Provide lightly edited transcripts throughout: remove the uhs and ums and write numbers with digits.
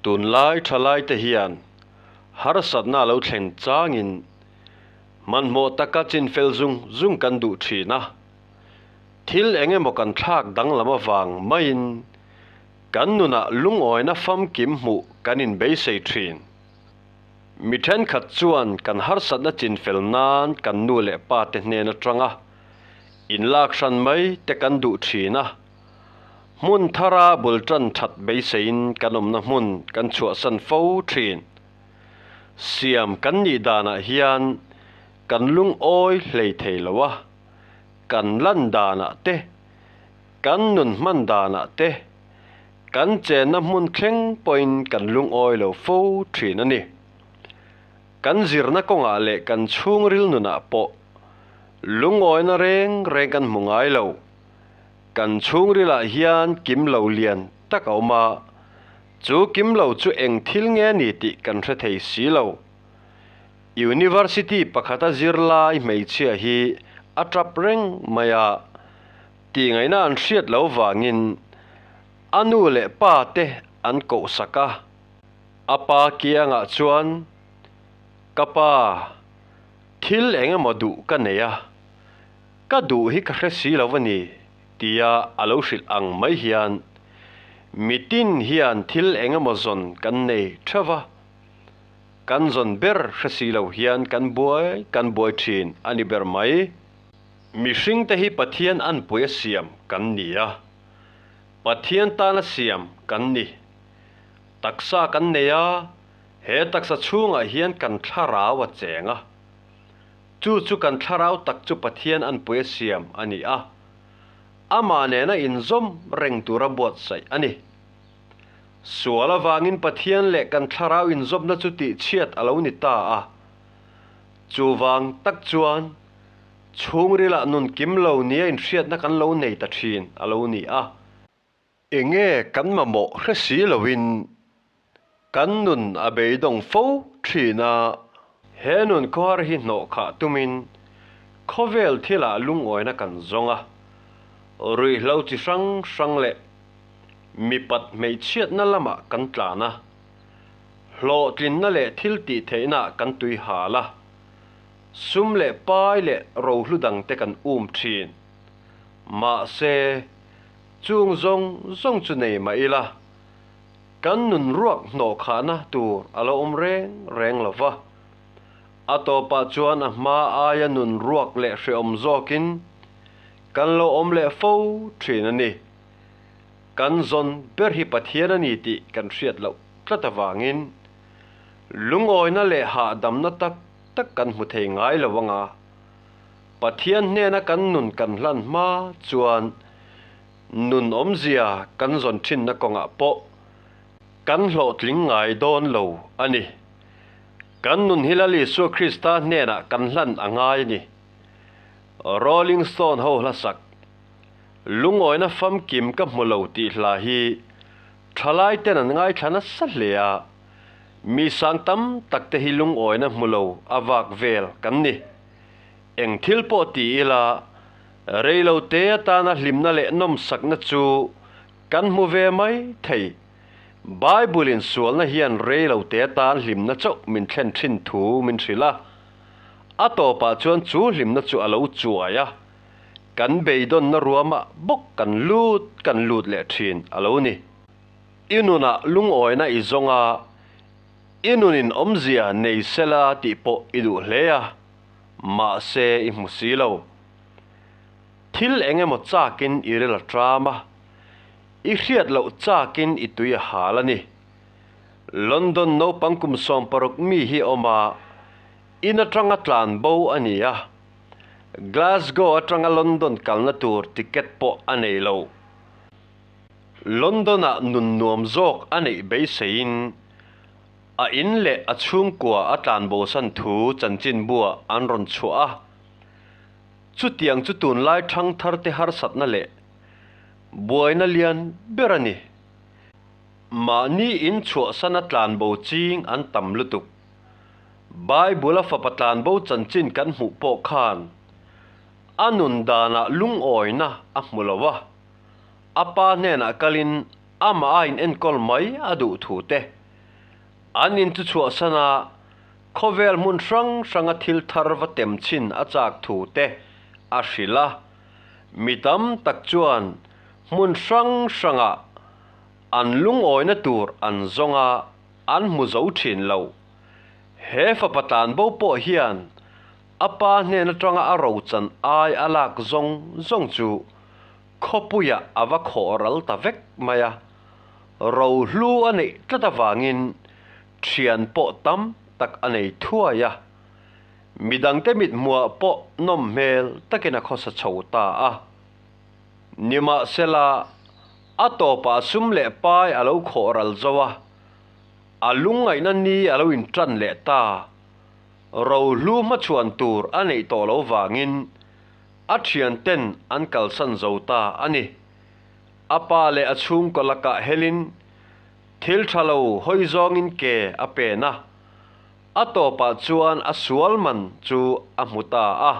Tunlai thalaite hian harsatna a lo thlen changin hmanhmawh taka chinfel zung zung kan duh thin a. Thil eng emaw kan thlak danglam avang maiin kan nunah lungawina famkim hmuh kan inbeisei thin. Mi thenkhat chuan kan harsatna chinfel nan kan nu leh pa te hnen atanga inlak hran mai te kan duh thin a. Hmun thara bul tan that beiseiin kan awmna hmun kan chhuahsan fo thin. Siam kan nih danah hian kan lungawi hlei thei lo a, kan lan danah te, kan nun hman danah te, Kan chenna hmun thleng pawhin kan lungawi lo fo thin a ni. Kan zirna kawngah leh kan chhungril nunah pawh lungawina reng reng kan hmu ngai lo. Kan chhungrilah hian kim lo lian tak a awm a, chu kim lo chu eng thil nge ni tih kan hre thei si lo. University pakhata zirlai hmeichhia hi a tap reng mai a. Tih ngaihna an hriat lo vangin a nu leh pa te an koh sak a. A pa kiangah chuan, Ka pa, thil eng emaw duh ka nei a, ka duh hi ka hre si lo a ni, tia a lo hrilh ang mai hian mitin hian thil eng emaw zawn kan nei theuh va, kan zawn ber hre si lo hian kan buai kan buai thin a ni ber mai. Mihringte hi Pathian anpui a siam kan ni a, Pathian tana siam kan ni. Taksa kan nei a, he taksa chhungah hian kan thlarau a cheng a. Chu chu kan thlarau tak chu Pathian anpui a siam a ni a, amah nena inzawm reng tura buatsaih a ni. Sual avangin Pathian leh kan thlarau inzawmna chu tihchhiat a lo ni ta a. Chuvang tak chuan Chhungrilah nun kim lo nia inhriatna kan lo nei ta thin a lo ni a. Enge kan mamawh hre si loin kan nun a beidawng fo thin a. He nun khawhar hi hnawh khah tumin khawvel thilah lungawina kan zawng a, ruihhlo chi hrang hrang leh mipat hmeichhiatna lamah kan tlan a, hlawhtlinna leh thil tih theihnaah kan tui hal a. Sum leh pai leh rohlu dangte kan um thin. Mahse, chung zawng zawng chu nei mah ila, kan nun ruak hnawhkhahna tur a lo awm reng reng lo va. A tawpah chuan a hma aia nun ruak leh hreawm zawkin kan lo awm leh fo thin a ni. Kan zawn ber hi Pathian a ni tih kan hriat loh tlat avangin lungawina leh hahdamna tak tak kan hmu thei ngai lo anga, Pathian hnena kan nun kan hlan hma chuan nun awmzia kan zawn thinna kawngah pawh kan hlawhtling ngai dawn lo a ni. Kan nun hi Lal Isua Krista hnenah kan hlan a ngai a ni. Rolling Stone ho hla sak, Lungawina famkim ka hmu lo tih hla hi thalaiten an ngaithla nasa hle a. Mi sang tam tak te hi lungawina hmu lo a vak vel kan ni. Eng thil pawh ti ila, reilo te atana hlimna leh nawmsakna chu kan hmu ve mai thei. Bible in sualna hian reilo te atan hlimna chauh min thlen thin thu min hrilh a. A tawpah chuan chu hlimna chu a lo chuai a, kan beidawnna ruamah bawk kan lut kan lut leh thin a lo ni. I nunah lungawina i zawng a, i nunin awmzia nei sela tih pawh i duh hle a, mahse i hmu si lo. Thil eng emaw chakin i ril a ṭam a, i hriat loh chakin i tui a hal a ni. London naupang kum 16 mi hi awm a, in aṭanga tlan bo a ni a, Glasgow aṭanga London kalna tur ticket pawh a nei lo. London-ah nun nuam zawk a neih beiseiin a in leh a chhungkua a tlanbosan thu chanchinbuah an rawn chhuah a. Chutiang chu tunlai thangtharte harsatna leh buaina lian ber a ni. Mahni in chhuahsana tlanbo ching an tam lutuk. Bible-a fapa tlanbo chanchin kan hmuh pawh khan a nun danah lungawina a hmu lo a. A pa hnenah kalin amah a inenkawl mai a duh thu te. An in chu chhuahsan a, khawvel hmun hrang hranga thil thar va tem chhin a chak thu te a hrilh a. Mi tam tak chuan hmun hrang hrangah an lungawina tur an zawng a, an hmu zo thin lo. He fapa tlanbo pawh hian a pa hnen atanga a rochan ai a lak zawng zawng chu khawpuiah a va khawh ral ta vek mai a. Rohlu a neih tlat avangin thian pawh tam tak a nei thuai a. Midangte mithmuah pawh nawm hmel takin a khawsa chho ta a. Nimahsela, a tawpah sum leh pai a lo khawh ral zo a, a lungngaihna ni a lo intan leh ta. Rohlu hmachhuan tur a neih tawh lo vangin a thianten an kalsan zo ta a ni. A pa leh a chhungkaw lakah helin thil tha lo hawi zawngin ke a pen a, a tawpah chuan a sual man chu a hmu ta a.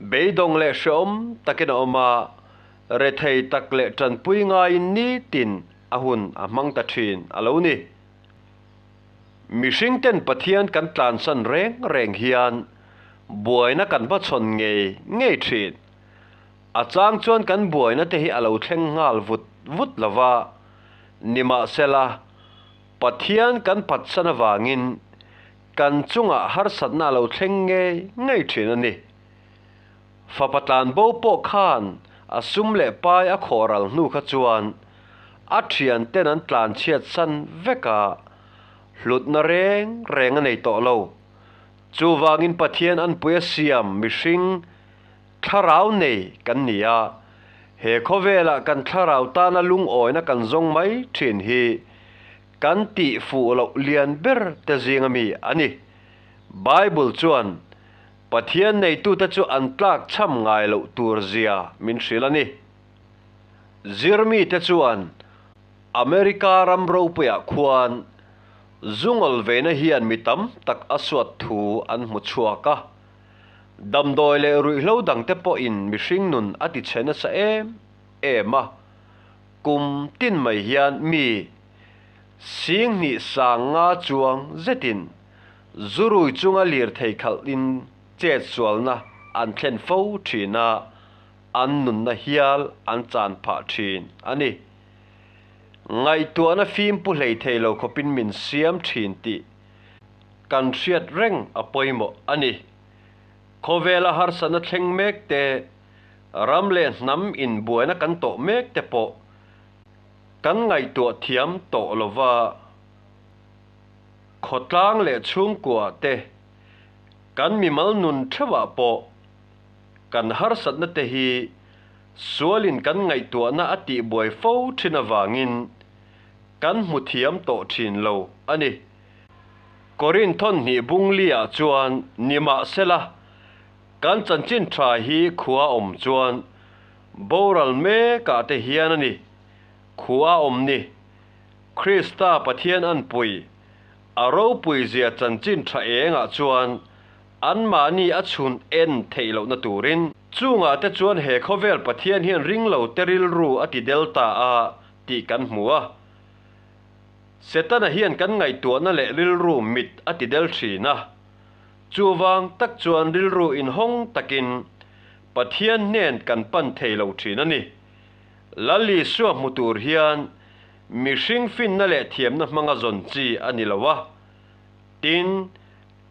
Beidawng leh hreawm takin a awm a, rethei tak leh tanpui ngaiin nitin a hun a hmang ta thin a lo ni. Mihring ten Pathian kan tlansan reng reng hian buaina kan hmachhawn ngei ngei thin. A chang chuan kan buaina te hi a lo thleng nghal vut vut lo va, nimahsela, Pathian kan phatsan avangin kan chungah harsatna a lo thleng ngei ngei thin a ni. Fapa tlanbo pawh khan a sum leh pai a khawh ral hnu kha chuan a thianten an tlanchhiat san vek a, hlutna reng reng a nei tawh lo. Chuvangin Pathian anpui a siam mihring Thlarau nei kan ni a, he khawvelah kan thlarau tana lungawina kan zawng mai thin hi kan tih fuh loh lian ber te zinga mi a ni. Bible chuan Pathian neitute chu an tlak chham ngai loh tur zia min hrilh a ni. Zirmite chuan America ram ropuiah khuan zungawl veina hian mi tam tak a suat thu an hmu chhuak a. Damdawi leh ruihhlo dangte pawhin mihring nun a ti chhe nasa em em a, kum tin mai hian mi Singhnih sang nga chuang zetin zurui chunga lirthei khalhin chetsualna an thlen fo thin a, an nunna hial an chan phah thin a ni. Ngaihtuahna fim pu hlei thei lo khawpin min siam thin tih Kan hriat reng a pawimawh a ni. Khawvela harsatna thleng mek te, ram leh hnam inbuaina kan tawh mek te pawh kan ngaihtuah thiam tawh lo va, khawtlang leh chhungkua te, kan mimal nun theuhah pawh kan harsatna te hi sualin kan ngaihtuahna a tihbuai fo thin avangin kan hmu thiam tawh thin lo a ni. Korinth thawnhnih bungli-ah chuan nimahsela kan chanchin tha hi khua awm chuan boral mekah te hian a ni, khua awm ni. Krista Pathian anpui, a ropui zia chanchin tha engah chuan anmahni a chhun en theih lohna turin. Chungah te chuan he khawvel Pathian hian ringlo te rilru a ti del ta a tih kan hmu a. Setana hian kan ngaihtuahna leh rilru mit a ti del thin a. Chuvang tak chuan rilru inhawng takin Pathian hnen kan pan thei lo thin a ni. Lal Isua hmu tur hian mihring finna leh thiamna hmanga zawn chi a ni lo a. Tin,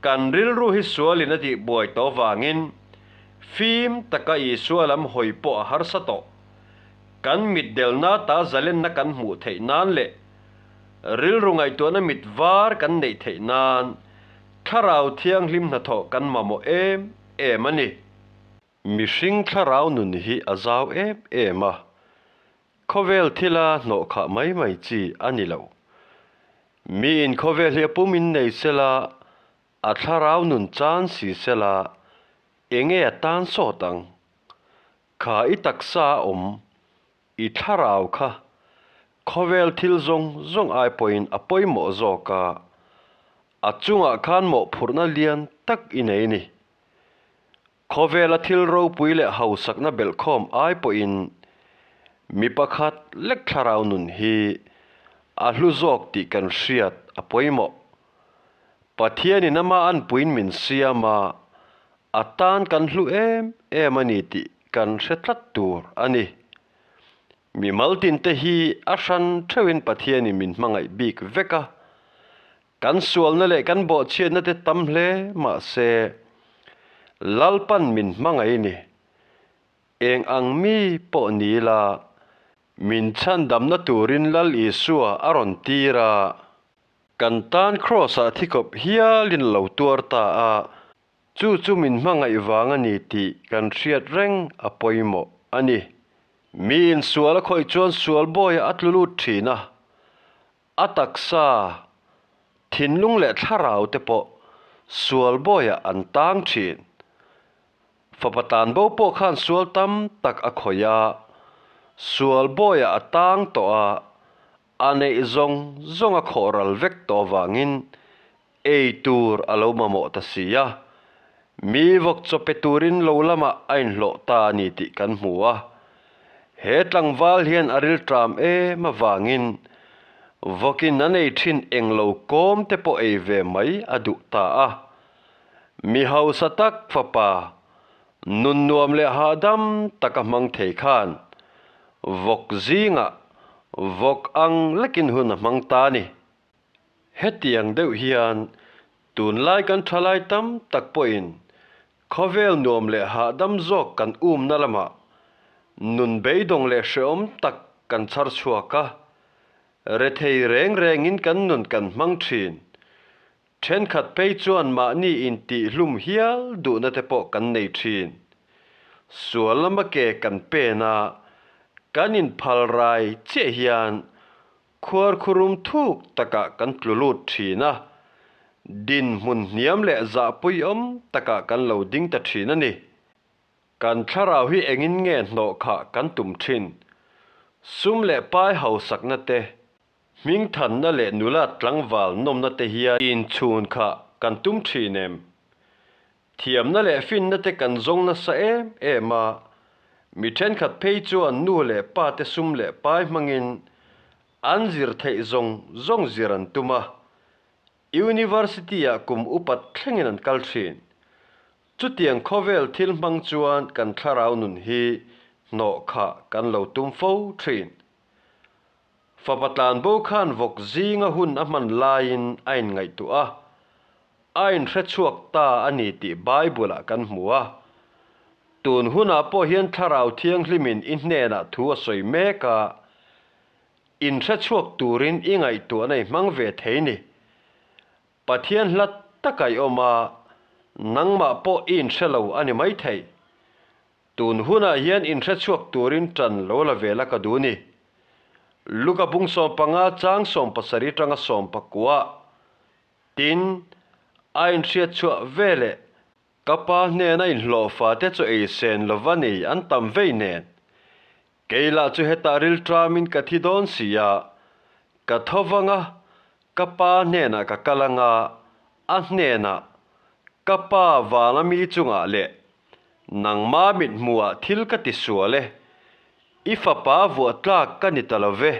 kan rilru hi sualin a tihbuai tawh vangin fim taka Isua lam hawi pawh a harsa tawh. Kan mitdelna ta zalenna kan hmuh theih nan leh rilru ngaihtuahna mit var kan neih theih nan Thlarau Thianghlim hnathawh kan mamawh em em a ni. Mihring thlarau nun hi a zau em em a, khawvel thila hnawhkhah mai mai chi a ni lo. Miin khawvel hi a pumin nei sela, a thlarau nun chan si sela, enge a tan sawt ang? Kha i taksa a awm, i thlarau kha khawvel thil zawng zawng ai pawhin a pawimawh zawk a, a chungah khan mawhphurhna lian tak i nei a ni. Khawvela thil ropui leh hausakna belhkhawm ai pawhin mi pakhat lek thlarau nun hi a hlu zawk tih kan hriat a pawimawh. Pathianin ama anpuiin min siam a, a tan kan hlu em em a ni tih kan hre tlat tur a ni. Mimal tinte hi a hran theuhin Pathianin min hmangaih bik vek a, kan sualna leh kan bawhchhiatna te tam hle mah se Lalpan min hmangaih ni. Eng ang mi pawh ni ila min chhandamna turin Lal Isua a rawn tir a. Kan tan Kraws-ah thi khawp hialin lo tuar ta a, chu chu min hmangaih vang a ni tih kan hriat reng a pawimawh a ni. Miin sual a khawih chuan sual bawiah a tlu lut thin a, a taksa, thinlung leh thlarau te pawh sual bawiah an tang thin. Fapa tlanbo pawh khan sual tam tak a khawih a, sual bawiah a tang tawh a, A neih zawng zawng a khawh ral vek tawh avangin ei tur a lo mamawh ta si a, mi vawk chaw pe turin lo lamah a inhlawh ta a ni tih kan hmu a. He tlangval hian a rilṭam em avangin vawkin an ei ṭhin eng lo kawm te pawh ei ve mai a duh ta a. Mi hausa tak fapa nun nuam leh hahdam taka hmang thei khan Vawk zingah vawk ang lekin hun a hmang ta a ni. Hetiang deuh hian tunlai kan thalai tam tak pawhin khawvel nuam leh hahdam zawk kan umna lamah nun beidawng leh hrehawm tak kan chhar chhuak a, rethei reng rengin kan nun kan hmang thin. Thenkhat phei chuan mahni intihhlum hial duhna te pawh kan nei thin. Sual lama ke kan pen a, kan inphal rai chiah hian khuarkhurum thuk takah kan tlu lut thin a, dinhmun hniam leh zahpuiawm takah kan lo ding ta thin a ni. Kan thlarau hi engin nge hnawh khah kan tum thin? Sum leh pai hausakna te Hmingthanna leh nula tlangval nawmna te hian inchhun kha kan tum thin em? Thiamna leh finna te kan zawng nasa em em a, mi thenkhat phei chuan nu leh pa te sum leh pai hmangin an zir theih zawng zawng zir an tum a, University-ah kum upat thlengin an kal thin. Chutiang khawvel thil hmang chuan kan thlarau nun hi hnawh khah kan lo tum fo thin. Fapa tlanbo khan vawk zinga hun a hman laiin a inngaihtuah a, a inhrechhuak ta a ni tih Bible-ah kan hmu a. Tun hunah pawh hian Thlarau Thianghlimin i hnenah thu a sawi mek a, inhrechhuak turin i ngaihtuahna i hmang ve thei ni. Pathian hla taka i awm a, nangmah pawh i inhre lo a ni maithei. Tun hunah hian inhrechhuak turin ṭan lo la ve la ka duh ni. Luka bung 15 chang 70 ṭanga 19 tin a inhriatchhuah veleh ka pa hnena inhlawhfa te chu ei sen lova nei an tam vei nen. Kei lah chu hetah rilṭamin ka thi dawn si a, ka tho vang a, ka pa hnenah ka kal anga a hnenah ka pa vana mi chungah leh Nangma mithmuhah thil ka ti sual e, i fapa vuah tlak ka ni ta lo ve,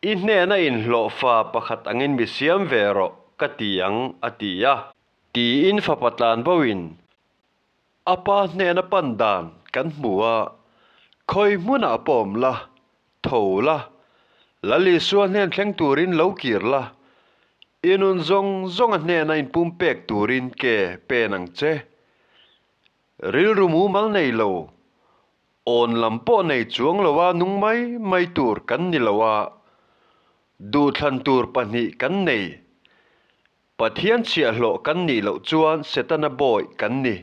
i hnena inhlawhfa pakhat angin mi siam ve rawh ka ti ang a ti a. Tiin fapa tlanboin a pa hnena pan dan kan hmu a, khawi hmunah pawh awm la, tho la, Lal Isua hnen thleng turin lo kir la, I nun zawng zawng a hnena inpumpek turin ke pen ang che. Rilru mumal nei lo, awn lam pawh nei chuang loa nung mai mai tur kan ni lo a, duhthlan tur pahnih kan nei. Pathian chhiahhlawh kan nih loh chuan Setana bawi kan ni.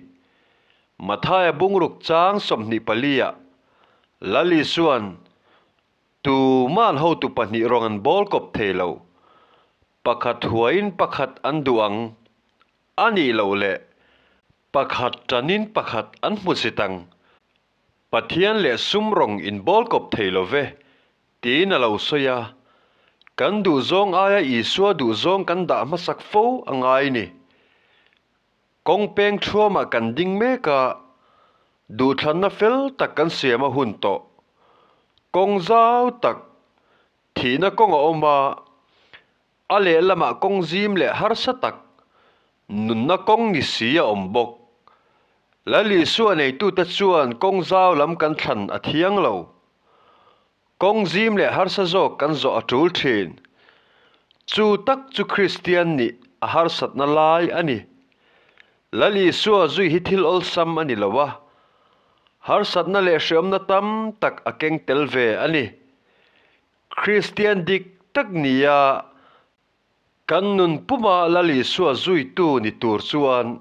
Mathaia bungruk chang 24 ah Lal Isua'n Tuman hotu pahnih rawng an bawl kawp thei lo. Pakhat huaiin pakhat an duh ang. A nih loh leh pakhat tanin pakhat an hmu zit ang. Pathian leh sum rawng in bawl kawp thei lo ve, tiin a lo sawi a. Kan duhzawng aia Isua duhzawng kan dah hmasak fo a ngai ni. Kawng peng thuamah kan ding mek a, duhthlanna fel tak kan siam a hun tawh. Kawng zau tak, thihna kawng a awm a, a lehlamah kawng zim leh harsa tak. Nunna kawng ni si a awm bawk. Lal Isua neitute chuan kawng zau lam kan thlan a thiang lo. Kawng zim leh harsa zawk kan zawh a tul thin. Chu tak chu Kristian nih a harsatna lai a ni. Lal Isua zui hi thil awlsam a ni lo a, harsatna leh hreawmna tam tak a keng tel ve a ni. Kristian dik tak nia kan nun puma Lal Isua zuitu ni tur chuan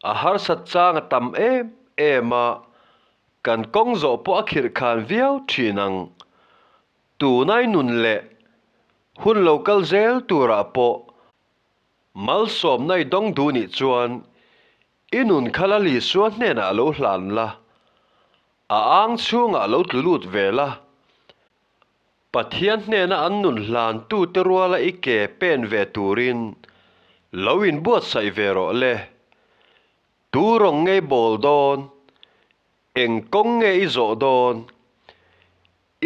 a harsat chang a tam em em a, kan kawng zawh pawh a khirh khan viau thin ang. Tunai nun leh hun lo kal zel turah pawh malsawmna i dawng duh nih chuan i nun kha Lal Isua hnenah lo hlan la, a ang chhungah lo tlu lut ve la. Pathian hnena an nun hlantute ruala i ke pen ve turin lo inbuatsaih ve rawh le. Tu rawng nge i bawl dawn? Eng kawng nge i zawh dawn?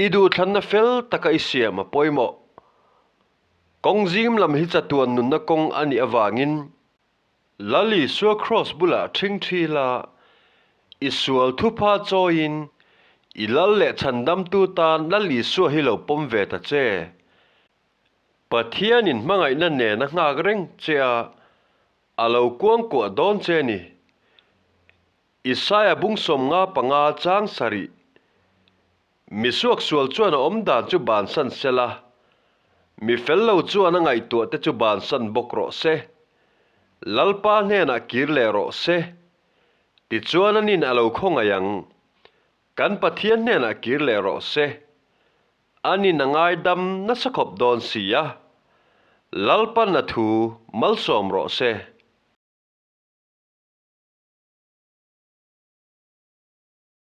I duhthlanna fel taka i siam a pawimawh. Kawng zim lam hi chatuan nunna kawng a nih avangin Lal Isua Kraws bulah ṭhing ṭhi la, i sual thupha chawiin i lal leh chhandamtu tan Lal Isua hi lo pawm ve ta che. Pathianin hmangaihna nen a nghak reng che a, a lo kuangkuah dawn che ni. Isaia bung 55 chang sarih. Mi suaksual chuan a awm dan chu bansan se la, mi fel lo chuan a ngaihtuah te chu bansan bawk rawh se. Lalpa hnenah kir leh rawh se. Tichuan anin a lo khawngaih ang. Kan Pathian hnenah kir leh rawh se. Anin a ngaidam nasa khawp dawn si a. Lalpan a thu malsawm rawh se.